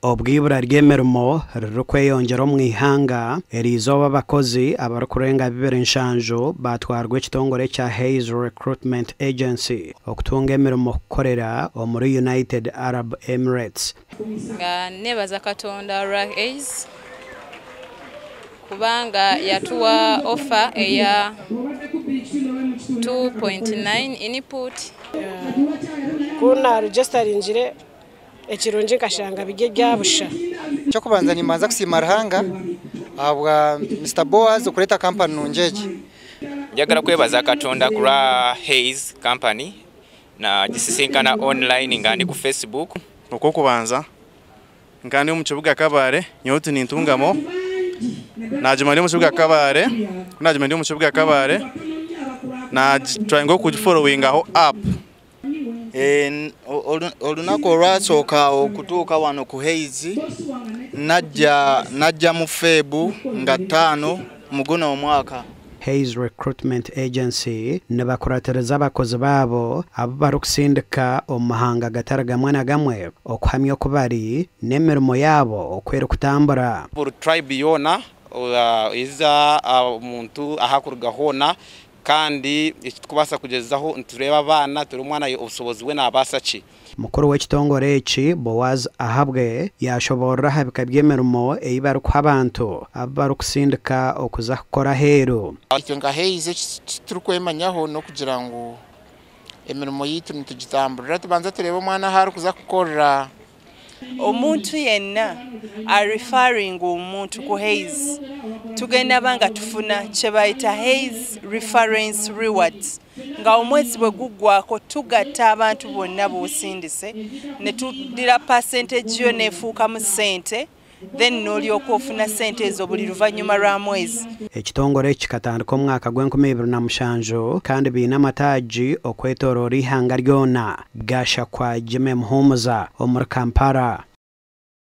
Obw'eibura ry'emirimo ririkweyongyera omu ihanga, eriizooba abakozi abarikurenga 27 baatwarwa ekitongore ekya Hays Recruitment Agency okutunga emirimo kukorera omuri United Arab Emirates. Nga nebaza Katonda olwa Hays kubanga yatuwa offer eya 2.9 input. Ku naarugyesitaringire ekirungi nkashanga biri ebya busha. Ekyokubanza nimbanza kusiima Ruhanga ahabwa Mister Boaz okureeta kampani nungi egi. Njagala kwebaza Katonda ku lwa Hays Company, nagisisinkana online nga ndi ku Facebook. Okw'okubanza nkaba ndi omu kibuga Kabale, nyowe ti nintungamo, naaguma ndi omu kibuga Kabale, ku naaguma ndi omu kibuga Kabale, naatryinga okugifollowingaho up. Olunaku olwasooka okutuuka wano ku Hays, najja mu Feb nga 5 mu guno omwaka. Hays Recruitment Agency nibakuratiriza abakozi baabo abu barikusindika omu mahanga gatari gamwe na gamwe okuhamya oku bari n'emirimo yaabo oku erikutambura. Buri tribe yoona eza omuntu ahakuruga hoona, kandi ekitukubaasa kugyezaho nitureeba abaana turi omwana obusobozi bwe nabaasa ki. Mukuru w'ekitongore eki Boaz Ahabwe yashoborora aha bika by'emirimo ei barikuha abantu abu barikusindika okuza kukora aheeru. Itwe nka Hays eki turikwemanyaho n'okugira ngu emirimo yaitu nitugitamburira, tubanza tureebe omwana ahu arikuza kukorera. Omuntu yenna areferring omuntu ku Hays, tugenda banga tufuna kye bayita Hays Reference Rewards, nga omwezi bwe guggwako tugatta abantu bonna b'osindise ne tuddira percentage yo n'efuukamu ssente, then n'olyoka ofuna ssente ezo buli luvannyuma lwa mwezi. Ekitongore eki kikatandika omwaka gw'enkumu ibiri na mushanju kandi biine amataagi okwetooroora ihanga ryona. Gashakwa Jimmy Muhumuza omuri Kampala.